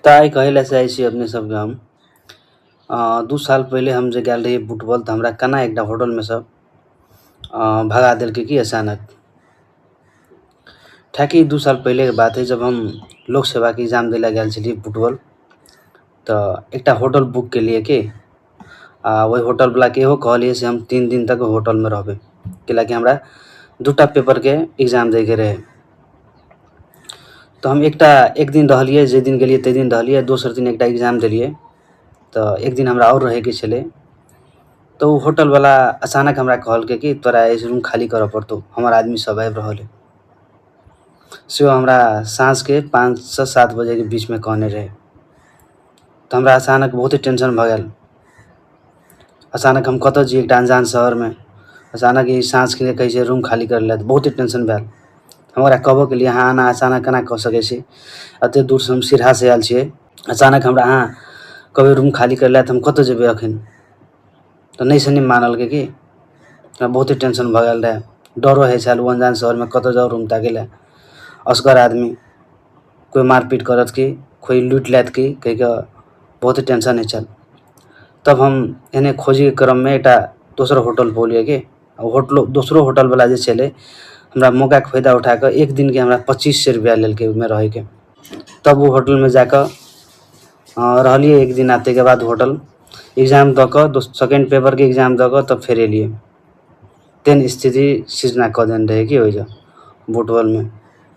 तऽ आइ कहै लए चाहै छी अपने सबके हम 2 साल पहिले हम जे गेल रहियै बुटवल, तऽ हमरा केना एकटा होटलमे सँ भगा देलकै कि अचानक। ठाकि 2 साल पहिलेके बात है, जब हम लोक सेवाके एग्जाम दै लए गेल छलियै बुटवल, तऽ एकटा होटल बुक केलियै कि आ ओहि होटलवलाके इहो कहलियै से हम 3 दिन तक होटलमे रहबै, कैलाकि हमरा दूटा पेपरके एग्जाम दैके रहै। तऽ हम एकटा एक दिन रहलियै, जाहि दिन गेलियै ताहि दिन रहलियै, दोसर दिन एकटा एग्जाम देलियै, तऽ एक दिन हमरा आओर रहैके छलै। तऽ ओ होटलवला अचानक हमरा कहलकै कि तोरा एहि रूम खाली करऽ पड़तौ, हमर आदमी सब आबि रहल है। से हमरा साँझके 5 से 7 बजेके बीचमे कहने रहै। तऽ हमरा अचानक बहुते टेंशन भऽ गेल। अचानक हम कतऽ जी एकटा अनजान शहरमे, अचानक ई साँझके कहै छै रूम खाली करै लए, तऽ बहुते टेंशन भेल। हम ओकरा कहबो केलियै, अहाँ एना अचानक केना कऽ सकै छी? एतेक दूरसँ हम सिरहासँ आयल छियै, अचानक हमरा अहाँ कहबै रूम खाली करै लए, तऽ हम कतऽ जेबै एखन? तऽ नहि से नहि मानलकै कि। हमरा बहुते टेंशन भऽ गेल रहै, डरो होइ छल, ओ अनजान शहरमे कतऽ जाउ रूम ताकै लए? असगर आदमी, कोइ मारपीट करत कि, कोइ लूटि लेत कि कहि कऽ बहुते टेंशन होइ छल। तब हम एहने खोजैके क्रममे एकटा दोसर होटल पौलियै कि। होटलो, दोसरो होटलवला जे छलै, हमरा मौकाके फायदा उठा कऽ एक दिनके हमरा 2500 रुपैआ लेलकै ओहिमे रहैके। तब ओ होटलमे जाकऽ रहलियै एक दिन आ ताहिके बाद होटल एग्जाम दऽ कऽ, सेकेण्ड पेपरके एग्जाम दऽ कऽ तब फेर एलियै। तेहन स्थिति सृजना कऽ देने रहै कि ओहि बुटवलमे।